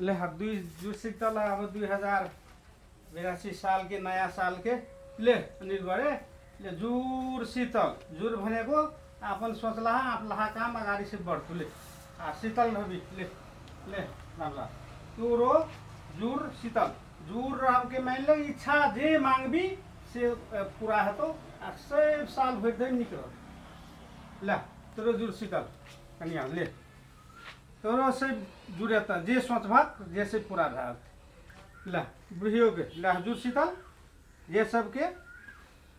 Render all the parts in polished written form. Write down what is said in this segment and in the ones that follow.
ले हाँ दुई जुड़ शीतल अब 2082 साल के नयाँ साल के ले अनिल बड़े ले जुड़ शीतल। जुड़ भनेको अपन सोचलाहा आपलाहा काम अगाडि से बढ्थु ले आ शीतल रहबी ले ले रामला तोरो जुड़ शीतल जुड़ रहब के मान ले इच्छा जे मांगबी से पूरा हेतौ आ सब साल भरि धरि नीक रहतौ। ले तोरो जुड़ शीतल कनिया ले तोरो से जुड़ेत जे सोचबहक जे से पूरा भए जेतै। ले बुढ़ियो के ले जुड़ शीतल जे सबके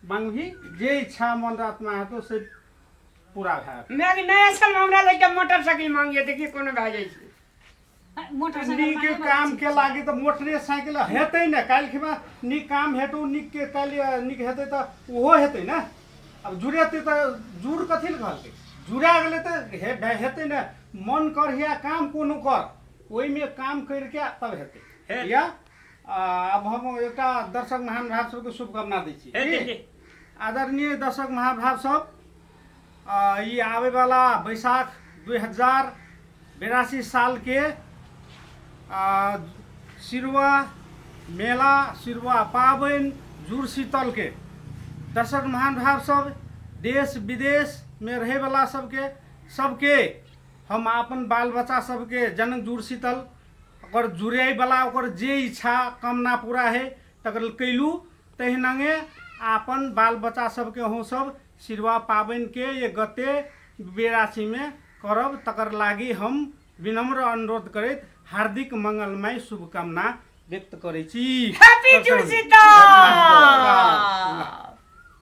मांगबी जे इच्छा मन आत्मा हेतौ से पूरा भए जेतौ। मैं नया साल में हमरा लग के मोटरसाइकिल मांगिए देखिए कोनो भए जाइ छै। मोटरसाइकिल नीक मांगे काम के लागी तऽ मोटरे साइकिल हेतै ने, काल्हि खिमा नीक काम हेतौ, नीक के काल्हि नीक हेतै तऽ ओहो हेतै ने। आब जुड़ेतै तऽ जुड़ कथी लए कहलकै, जुड़ा गेलै तऽ हेतै ने। मन करहिया काम कोनो कर, ओहिमे काम करिके तब हेतै। हे। या आब हम एकटा दर्शक महानुभाव सबके शुभकामना दै छी। हे, की? हे। आदरणीय दर्शक महानुभाव सब, ई आबैवला बैसाख 2082 साल के सिरुआ मेला, सिरुआ पाबनि, जुड़ शीतल के दर्शक महानुभाव सब देश विदेश में रहैवला सबके सबके हम अपन बाल बच्चा सबके जनक जुड़ शीतल ओकर जुड़ैवला ओकर जे इच्छा कामना पूरा है तकर कैलू, तहिनांगे अपन बाल बच्चा सबके अहूँ सब सिरुआ पाबनिके एक गते 82 में करब, तकर लागी हम विनम्र अनुरोध करैत हार्दिक मंगलमय शुभकामना व्यक्त करै छी। हैप्पी जुड़ शीतल।